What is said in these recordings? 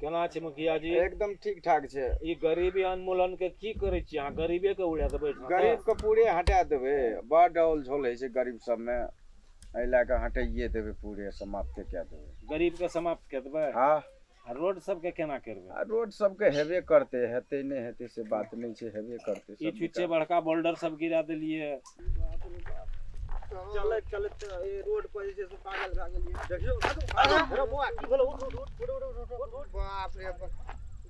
केना छै मुखिया जी? एकदम ठीक ठाक छै। ई गरीबी उन्मूलन के की करै छी अहाँ? गरीबे के उड़ा देबै? गरीब के पूरे हटा देबै। बड औल झोल होइ छै गरीब सबमे, एहि लए कऽ हटाइए देबै, पूरे समाप्ते कए देबै। गरीब के समाप्त कए देबै? हँ। आ रोड सबके केना करबै? आ रोड सबके हेबे करतै, हेतै नहि हेतै से बात नहि छै, हेबे करतै। ई छुच्छे बड़का बोल्डर सब गिरा देलियै। चलैत चलैत रोड पर जे छै से पागल भए गेलियै। देखियौ अरे बौआ की भेलो? उठ उठ उठ उठ उठ उठ उठ। बाप रे बाप,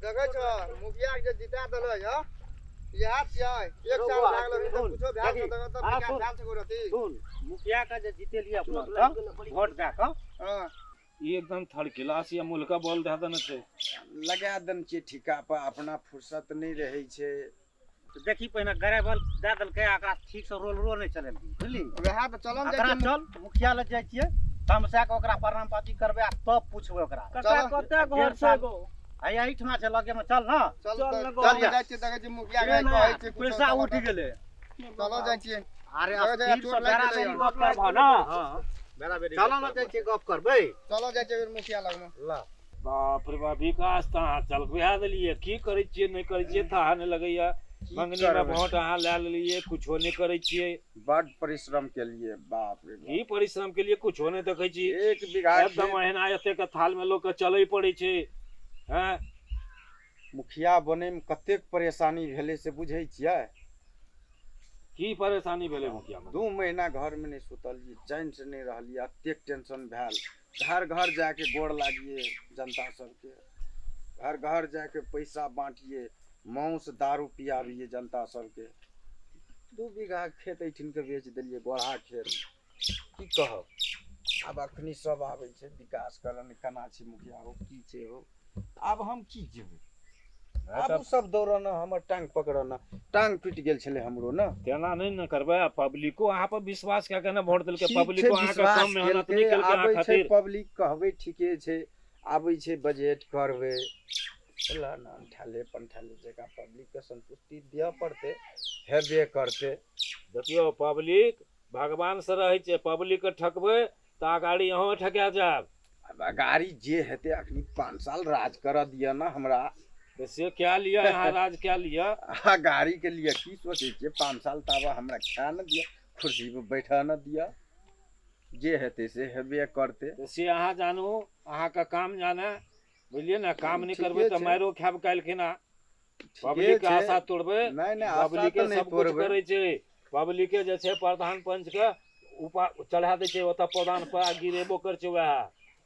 देखै छ मुखिया के जे जिता देलै ह, इएह छियै। एक साल भए गेल अभी तक कुछो भेल छै तब विकास भेल छै रति। सुन, मुखिया के जे जितेलियै अपना सब वोट दए कऽ, हँ, ई एकदम थर्ड क्लास या मुल्का बॉल दए देने छै। लगा देने छियै ठीका पर, अपना फुर्सत नहि रहै छै। देखी पहिने ग्रेवल दए देलकै, एकरा ठीक से रोलरो नहि चलेलकै, बुझली? वएह तऽ चलऽ ने जाइ एकरा छियै। चल मुखिया लग जाइ छियै, तमसा के ओकरा प्रणाम पाती करबै आ तब पुछबै ओकरा। चल। कते घर डेढ़ छै साल गो? हैया एहिठमा छै लगे मे, चल ने। चल चल तऽ ने गो। चल जाइ छियै, देखै छियै मुखिया के कहै छियै कुछो। पैसा उठि गेलै। चलो जाइ छियै। अरे जगह जगह स्थिर चोट से लागि बेरा गेलै। बेरी गप करबह ने। चल ने जाइ छियै, गप करबै। चलो जाइ छियै मुखिया लगमे। बाप रे बाप, विकास तऽ अहाँ चलबा देलियै। की करै छियै नहि करै छियै थाहा नहि लगैया। मंगनी मे करबै? वोट अहाँ लए लेलियै, कुछो नहि करै छियै। बड परिश्रम केलिए बाप रे की परिश्रम के लिए? कुछो नहि देखै छी। बाप। एक बीघा एकदम खेत एहिना एतेक थाल मे लोक के चलै पड़ै छै। हैं? मुखिया बनैमे कतेक परेशानी भेलै से बुझै छियै? की परेशानी भेलै मुखिया मे? 2 महीना घरमे नहि सुतलियै, चैनसँ नहि रहलियै, एतेक टेंशन भेल। घर घर जाके गोर लागिए जनता सबके, घर घर जाके पैसा बाँटिए, मांस दारू पियाबिए जनता सबके। 2 बीघा खेत एहिठिनके बेच देलियै, गोढ़ा खेत। की कहब, आब अखनी सब आबै छै विकास करऽ, केना छै मुखिया हो, की छै हो। आब हम की जेबै? आब ओ सब दौड़ना, हमर टांग पकड़ना, टांग टूटि गेल छलै हमरो ने। तेना नहि ने करबै। पब्लिको अहाँ पर विश्वास कए के ने वोट देलकै। ठीक छै, पब्लिको अहाँके विश्वास कम मेहनत नहि केलकै, केलकै अहाँ आबै छै खातिर। पब्लिक कहबै ठीके छै, आबै छै बजट करबै ला ना, अंठाले पंठाले जकाँ पब्लिकके संतुष्टि दिअ पड़तै, हेबे करतै। देखियौ, पब्लिक भगवान से रहै छै। पब्लिक के ठकबै तऽ अगाड़ी अहूँ ठका जायब। आब अगाड़ी जे हेतै, अखनी 5 साल राज करऽ दिअ ने हमरा। तऽ से कए लिअ, अहाँ राज कए लिअ। अगाड़ी के लिए की सोचै छियै? 5 साल ताबे हमरा खाए ने दिअ, कुर्सी पर बैठऽ ने दिअ, जे हेतै से हेबे करतै। तऽ से अहाँ जानू, अहाँके काम जाने, बुझलियै ने? काम नहि ठीके करबै तऽ छै। मारियो खायब काल्हिखिना। ठीके पब्लिक के छै। आशा तोड़बै? नहि नहि, आशा पब्लिके तऽ नहि सब कुछ तोड़बै। करै छै। पब्लिके जे छै प्रधान पंच के ऊपर चढ़ा दै छै, ओतऽ प्रधान पर आ गिरेबो करै छै वएह।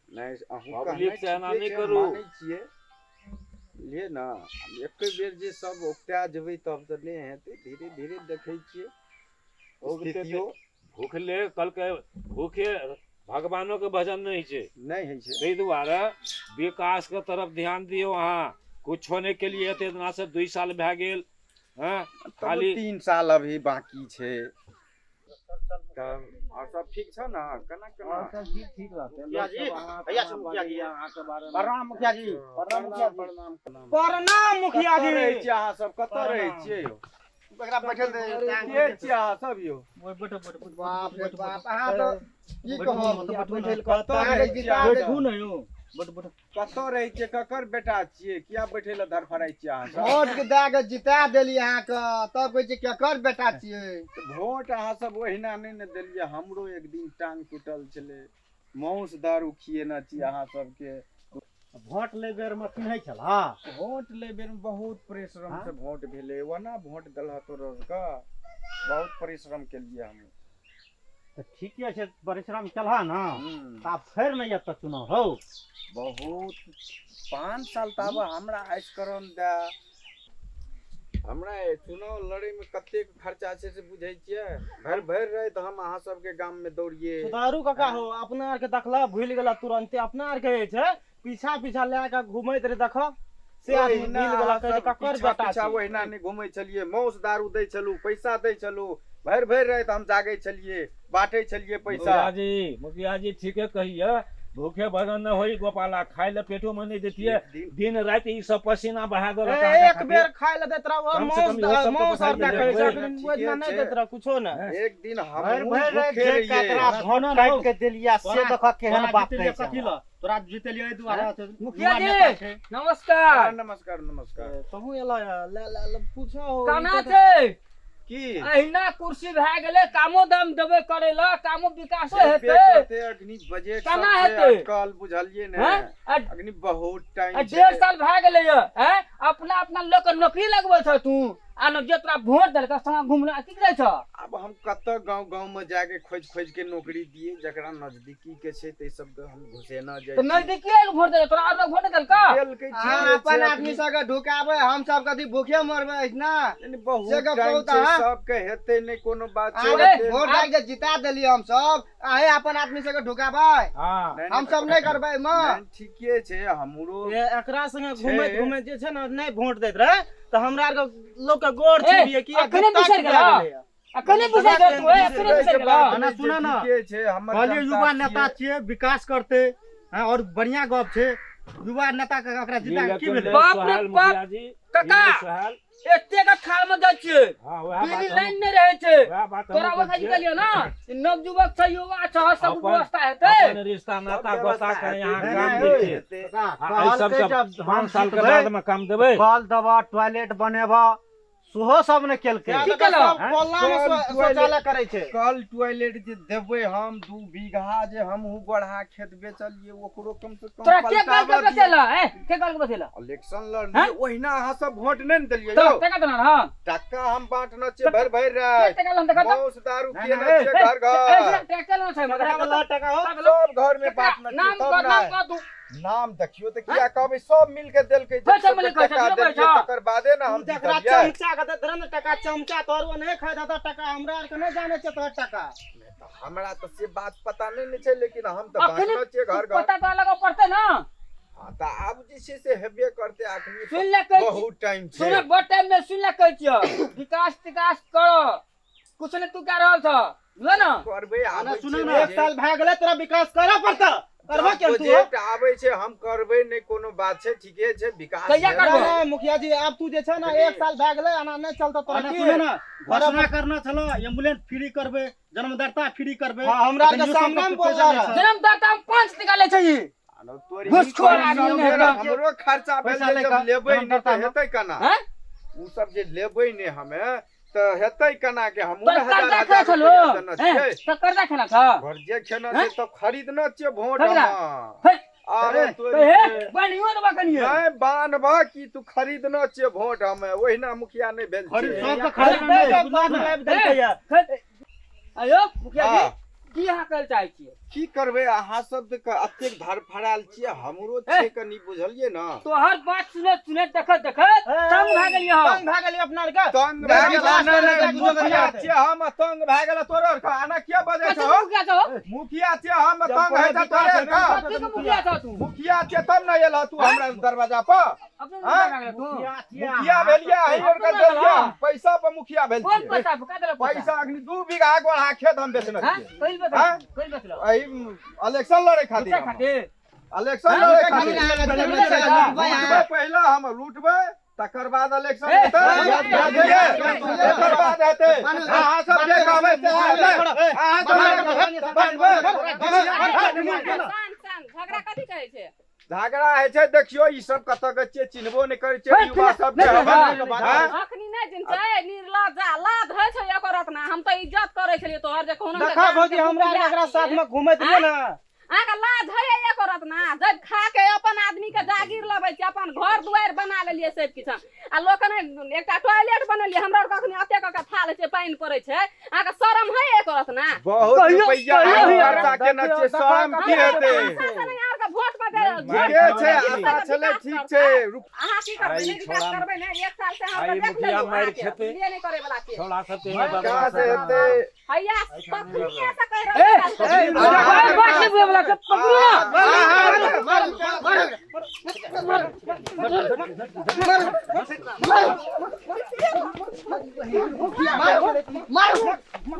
नहि, अहूँ पब्लिक कहनाइ से एना ठीके नहि छै, करू। मानै छियै। बुझलियै ने, आब एके बेर जे सब औगता जेबै तब तऽ नहि हेतै। धीरे धीरे देखै छियै औगते स्थितियो। भूखले कहलकै, भूखे भगवानो के भजन नहि होइ छै। नहि होइ छै। ताहि दुआरे विकास के तरफ ध्यान दियौ। अहाँ कुछो नहि केलियै एते दिना से, 2 साल भए गेल। हँ, तब खाली 3 साल अभी बाकी छै। तब आओर सब ठीक छौ ने? केना केना? सब ठीक ठीक रहतै। मुखिया जी, भैया छै मुखिया जी। अहाँके बारे मे प्रणाम मुखिया जी, प्रणाम मुखिया जी। प्रणाम प्रणाम। प्रणाम मुखिया कतऽ जी। रहै छियै अहाँ सब? कतऽ रहै छियै यौ? एकरा बैठल दे। के छियै अहाँ सब यौ? बाप रे बाप, अहाँ तऽ की कहब। कतऽ रहै छियै अहाँ सब? बैठू ने यौ। कतऽ रहै छियै? ककर बेटा छियै? किया बैठे लए धड़फड़ाइ छियै अहाँ सब? वोट के दए के जिता देली अहाँके, तब कहै छियै केकर बेटा छियै। तऽ वोट अहाँ सब ओहिना नहि ने देलियै। हमरो एक दिन टांग टूटल छलै, मांस दारू खियेने छी अहाँ सबके। वोट लै बेर मे चिन्है छलह? वोट लै बेर मे बहुत परिश्रम से वोट भेलै। ओना वोट देलह तोरो के? बहुत परिश्रम केलियै हम। तऽ ठीके छै, परिश्रम केलह ने। हम्म। तऽ आब फेर नहि एतऽ चुनाव हौ। बहुत 5 साल ताबे हमरा ऐश करन दए। हमरा ए चुनाव लड़ै मे कतेक खर्चा छै से बुझै छियै? भरि भरि राति हम अहाँ सबके गाम मे दौड़ियै। सुधारू काका हो, अपना आर के देखला भूलि गेला तुरंते। अपना आर के जे छै पीछा पीछा लए के घुमैत रहे, देखो से आदमी ओहिना भूलि गेला, अहाँ कहै छै सब ककर पीछा बेटा पीछा छै। ओहिना नहि घुमै छलियै। मांस दारू दै छलू, पैसा दै छलू, भरि भरि राति हम जागै छलियै, बाँटै छलियै पैसा। मुखिया जी, मुखिया जी, ठीके कहिए। भूखे भजन न होई गोपाला, खाय ले पेटो में नहीं देतिए, एक दिन दिन राति ई सब पसीना बहा देलक ए, अहाँके एक खातिर। बेर खाय ले देत रह, कम से मांस कम इहो सब तऽ मांस आर पसारि देखै छै, देबै। अखन ओहिना नहि देत रह कुछो ने। एक दिन भरि हमहूँ भरि राति भूखे जे रहियै। ककरा भोट काटि के देलिया से तोरा- देखऽ केहन तोरा बात जितेलियै कहै छै कथी हमरा। लए? तोरा जितेलियै एहि दुआरे मुखिया युवा जी। नेता छै। नमस्कार। हाँ, नमस्कार नमस्कार। तहूँ एलह हे, ले ले ले पूछो हो। केना छै? की अहिना कुर्सी भए गेलै, कामो दाम देबे करै लए, कामो विकासो हेबे हेतै। करतै, अखनी बजट केना सब छै हेतै? अटकल, बुझलियै ने? हैं? आ अखनी बहुत आ टाइम छै। 1.5 साल भए गेलै ये, हैं? अपना अपना लोक के नौकरी लगबै छ तू, आ न जे तोरा वोट देलकै संग घुमना की करै छ? आब हम कतऽ गांव गांव में जाके खोज खोज के नौकरी दिए, जकरा नजदीकी के छै तै सबके हम घुसेना जाइ तऽ छी। नजदीकी के वोट देलकै तोरा, और वोट देलकै? देलकै, अहाँ ठीके अपन छै, आदमी सबके ढुकाबै, हम सब कथी भूखे मरबै अहिना? अखनी बहुत से गप टाइम कहू तऽ छै, अहाँ। सबके हेतै नहि, कोनो बात छै। अहाँ हेतै। वोट डालि के जिता देलियै हम सब, अहें अपन आदमी सबके ढुकाबै? हाँ। नहि, हम सब नहि करबै एहिमे। नहि, ठीके छै हमरो। ए, एकरा संगे छै। घुमैत घुमैत जे छै ने नहि वोट दैत रहे तऽ हमरा आरके लोक के गोर ए, छुबियै कि अखने गुप्ता बिसरि किया गेलह? गेलैया? अखने बिसरि गेल तू, ए, अखने बिसरि गेलह? ना, सुनऽ ना। ठीके छै, हमर कहलियै जनता युवा नेता छियै। छियै, विकास करतै, हाँ, और बढ़िया गप छै। युवा नेता के ओकरा जिता के की भेलै? बाप रे सोहाल बाप। मुखिया जी, काका। ई सोहाल। एतेक थाल में जाइ छियै, हाँ, वएह बात पीली हम- लाइन नहि रहै छै। वएह बात तोरा हमहूँ ओतऽ कहै छियै। निकलियौ ना, नवयुवक छै, युवा छै, सब अपन- व्यवस्था हेतै। अपन रिश्ता नाता सब गोता व्यवस्था के यहाँ हेतै, काम नहि, दै छियै। हेतै। आ एहि सब कहलकै सब जब 5 हम साल के जितबै, बाद में काम देबै। कल देबऽ, टॉयलेट बनेबऽ, सेहो सब ने केलकै। किया की तऽ केलह? सब कोला मे कल शौचालय करै छै। कल टॉयलेट जे देबै हम 2 बीघा जे हमहूँ गोढ़ा खेत बेचलियै, ओकरो कम से कम तोरा के कहलकै पलटाबऽ दियौ। बेचैला? ए, के कहलकै बेचैला? इलेक्शन हैं? लड़लियै ओहिना अहाँ सब वोट नहि ने देलियै तो यौ। टका देना रह। टका हम बांटने छियै भरि भरि के राति, टका लन देखा तऽ? मांस दारू नहि, पियने नहि, छियै घर घर, ट्रैक्टर लेना छै, मगर टका ला, टका हो। सब घर में बांटने नाम छियै तब कह, नाम ने। कह तू। नाम देखियौ तऽ किया कहबै, सब मिल के देलकै, सब जब सबके मिल के टका कहै छै, देलियै कहै छै। तकर बादे ने हम तू जकरा जीतलियै। चमचा के दैत रह ने टका, चमचा तोहर ओ नहि खाइत हेतऽ टका, हमरा आरके नहि जानै छै तोहर टका। तऽ हमरा तऽ से बात पता नहि ने छै, लेकिन हम तऽ अखने बांटने छियै घर घर। पता तोरा लगऽ पड़तै ना। हाँ, तऽ आब जे छै से हेबे करतै, अखनी सुन ले कहै छी, बहुत टाइम छै। सुन बड़ टाइम में सुन ले कहै छियौ, विकास तिकास कर, कुछ नहि तू कए रहल छ, बुझल ने? करबै, आबै सुनू छै ने, एक साल भए गेलै तोरा विकास करऽ पड़तऽ, करबऽ केना तू? प्रोजेक्ट आबै छै, हम करबै नहि, कोनो बात छै, ठीके छै, विकास कहिया हेतै। करबै? नहि, नहि, मुखिया जी आब तू जे छै ने 1 साल भए गेलै, एना नहि चलतौ तोरा आना की? सुनू ने, घोषणा करना छलो एम्बुलेंस फ्री करबै, जन्मदाता फ्री करबै। हाँ, हमरा आरके अखन सामने मे यूसुफ बोल पैसा रहा। लै छै। जन्मदाता हम 5 टका लै छै ई। आनो तोरी घुसखोर ई आदमी सब नहि फेर हेतौ। हमरो खर्चा भेल पैसा जे लै जब कऽ, लेबै नहि जन्मदाता तऽ मे। हेतै केना? हैं? उ सब जे लेबै नहि हमे तऽ हेतै केना के? हमहूँ तोरा ने हजार कर्जा हजार खेना छलो? रुपैआ देने हैं? छियै। तोरा कर्जा खेना छ? कर्जे खेना हैं? छै तब खरीदना छियै वोट खरीदना? हम। हे, अरे तोरी हे, के। बनियो देबा कनिये। नहि बान्हबह की तू, खरीदना छियै वोट हमे, ओहिना मुखिया नहि भेल खरीद छियै। सबके खरीदते खरीदना के छै, बात बुझलहो ने? लाबि देलकै या। आयो मुखिया जी, हाँ। की अहाँ कहै चाहै छियै? की करबै, अहाँ सब तऽ एतेक धरफड़ायल छियै, हमरो छै कनि, बुझलियै ने? तोहर बात सुनैत सुनैत देखैत देखैत तंग भए गेलियै हम। तंग भए गेलियै अपना आरके। तंग भए गेल, विकास नहि, नहि, करै छै, मुखिया छियै हम, तंग भए गेल तोरो आरके, एना किया बजै कथी छहो? मुखिया छहो? मुखिया छियै हम, जब तंग कोनो होइ छै विकास तोरे हेतै आरके। कथी के मुखिया छहो तू? मुखिया छियै तब ने एलह तू हमरा दरवाजा पर। अपने हाँ? मुखिया भए गेल तू? मुखिया भेलियै अहीं आरके देलियै हम, पैसा पर मुखिया भेल कोन छियै। पैसा का देलक पैसा? पैसा अखनी 2 बीघा गोढ़ा खेत हम बेचने हाँ? छियै। कहिल बेचल? हाँ? कहिल बेचल? एहि इलेक्शन लड़ै खातिर लुटे हम। खातिर? इलेक्शन हाँ? लड़ै लुटे खातिर। खातिर अहाँ लुटबै लुटबै पहिला हम, लुटबै तकर बाद इलेक्शन ए, हेतै, ए, बुझलियै? तकर बाद हेतै। अहाँ सब जे कहबै से हेतै। अहाँ सब जे कहबै, बनबै। शांत शांत, झगड़ा कथी कहै छै? झगड़ा होइ छै, देखियौ ई सब कतऽ के छियै, चिन्हबो नहि करै छियै युवा सब के नहि, हम। नहि, हाँ? अखनी नहि चिन्है, निर्लज आ लाज होइ छै एकर रत्ना। हम तऽ इज्जत करै छलियै तोहर जे कहुना देखा भौजी, हमरा आरके एकरा साथ में घुमैत रहियै ने। अहाँके लाज है एको रत्ना? जब खा के अपन आदमी के जागीर लबै छी, अपन घर दुआरि बना लेलियै सब किछु, आ लोक ने एकटा टॉयलेट बनेलियै, हमरा आरके अखनी एतेक कऽ थाल छै, पानि पड़ै छै, अहाँके शरम है एको रत्ना? बहुत कहियो- रुपैआ कहियो हम ही खर्चा केने छियै, शरम की हेतै? आशा से नहि अहाँके वोट पर ठीके छै, आशा छलै, ठीक छै। अहाँ की करबै? आइ नहि विकास छोड़ा- करबै ने? 1 साल से हम आइ तऽ देख मुखिया लेलहुँ मारि अहाँके, खेतै। बुझलियै नहि करै वला छियै। छोड़ा सब तेहने विकास बदमाश है। हेतै। हैया तखनिये से कहि ए, रहल छी। ए, बात नहि बुझै वला छै, पकड़ू ना। मारू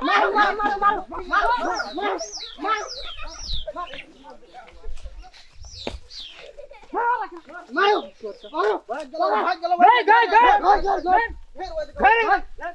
मारू मारू मारू मारू मारू मारू। मारो मारो गए गए गए गए गए गए